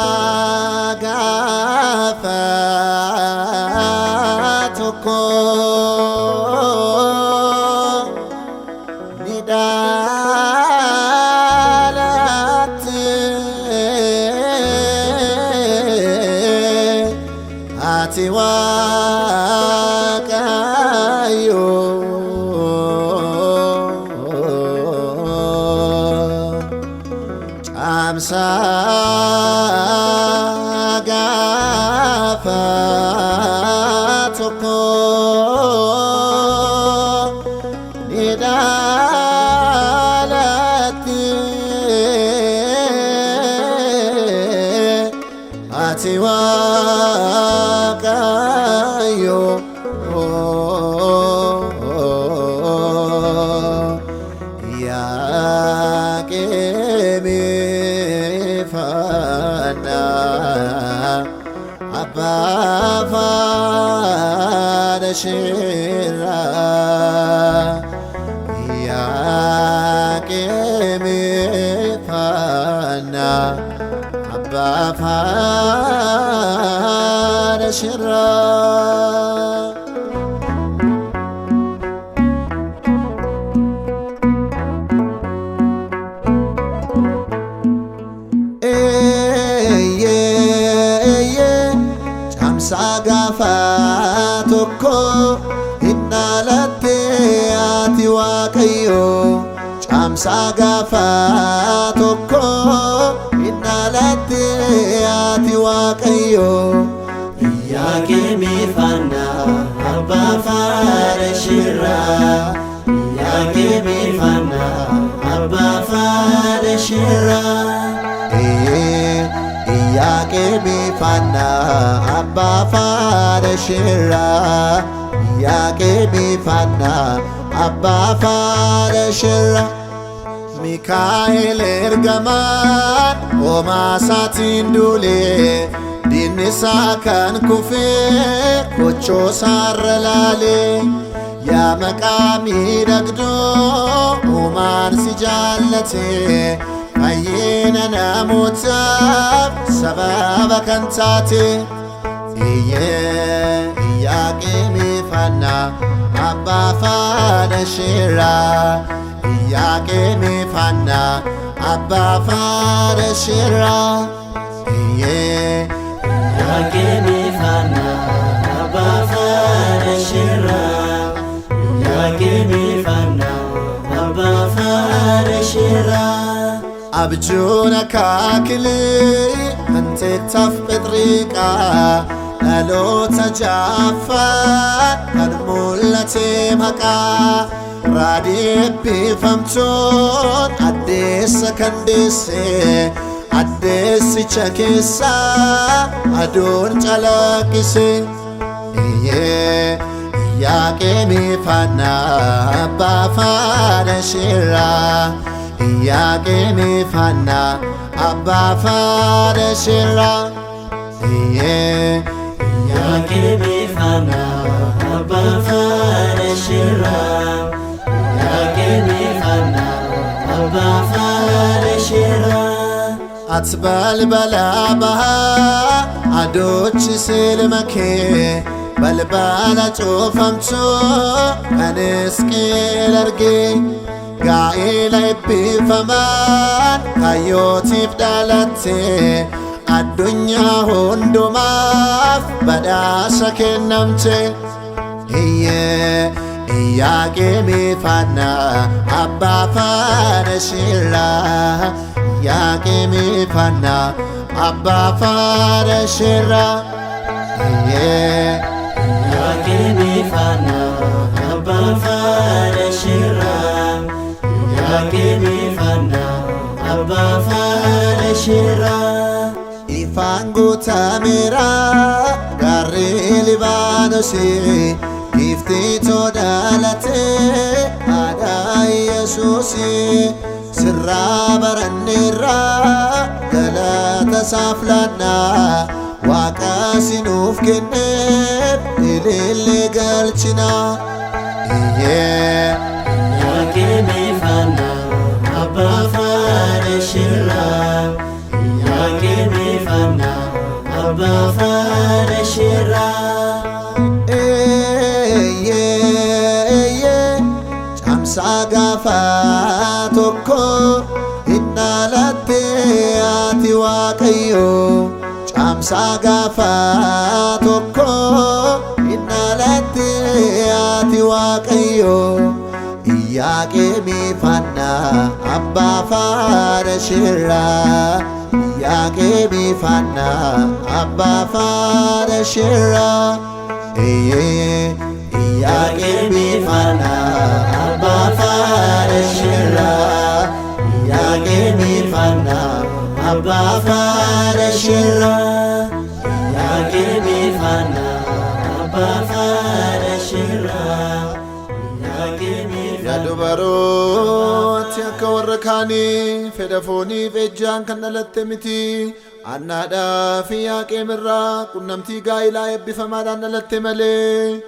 Caamsaa gaafa tokko ni dhalatte ati Waaqayyo. Caamsaa gaafa tokko ni dhalatte ati Waaqayyo. Yaaqeemi faana abbaa faana shirraa Yaaqeemi faana abbaa faana shirraa. Eeyyee caamsaa gaafa tokko hin dhalatte ati Waaqayyo. Caamsaa gaafa tokko hin dhalatte ati Waaqayyo. Yaaqeemi faana abbaa faana shirraa. Yaaqeemi faana abbaa faana shirraa. Iyyaaqeemi faana abbaa faana shirraa. Iyyaaqeemi faana abbaa faana shirraa. Mikaa'el ergamaan homaa isaatiin duulee diinni isaa kan kufee kochoo isaarra laalee yaa maqaa miidhagdoo uumaan si jaallate fayyina namootaaf sababa kan taate. Iyyee Iyyaaqeemi faana abbaa faana shirraa. Iyyaaqeemi faana abbaa faana shirraa. Iyyee Yaaqeemi faana abbaa faana shirraa. Yaaqeemi faana abbaa faana shirraa. Abjuun akaakilee hanteettaaf phexriiqaa dhaloota jaaffaa kan mul'ate maqaa raadii eebbifamtoon addeessa kan deesse addeessicha keessaa aduun calaqqise. Iyyee Iyyaaqeemi faana abbaa faana shirraa. Iyyaaqeemi faana abbaa faana shirraa. Iyyee Yaaqeemi faana abbaa faana shirraa. Yaaqeemi faana abbaa faana shirraa. Ati balbala bahaa adochi silma kee balbala cufamtuu kan Isqeel argee gaa'ela eebbifamaan kayyootiif dhalatte addunyaa hundumaaf badhaasa kennamte. Iyyee Iyyaaqeemi faana abbaa faana shirraa. Iyyaaqeemi faana abbaa faana shirraa. Iyyee Yaaqeemi faana abbaa faana shirraa. Yaaqeemi faana abbaa faana shirraa. Ifaan guutameera gaarri Libaanosii giiftiitoo dhalatee haadha Yesuusii sirraa baranneerra galata isaaf laannaa Waaqa sinuuf kenneef ilillee galchinaa. Iyyee Yaaqeemi faana abbaa faana shirraa. abbaa faana isheerraa. Eeyyee caamsaa gaafa tokko hin dhalatte ati Waaqayyo, caamsaa gaafa tokko hin dhalatte ati Waaqayyo. Iyyaaqeemii faana abbaa faana isheerraa, Iyyaaqeemii faana abbaa faana isheerraa. Eeyyee Iyyaaqeemii faana abbaa faana isheerraa, Iyyaaqeemii faana abbaa faana isheerraa. Iyyaaqeemii faana abbaa faana isheerraa. Iyyaaqeemii Yaa dubarooti, akka warra kaanii fedha fooniif ejjaan kan dhalatte miti. Annaadhaa fi Yaaqeem irraa qunnamtii gaa'ilaa eebbifamaadhaan dhalatte malee.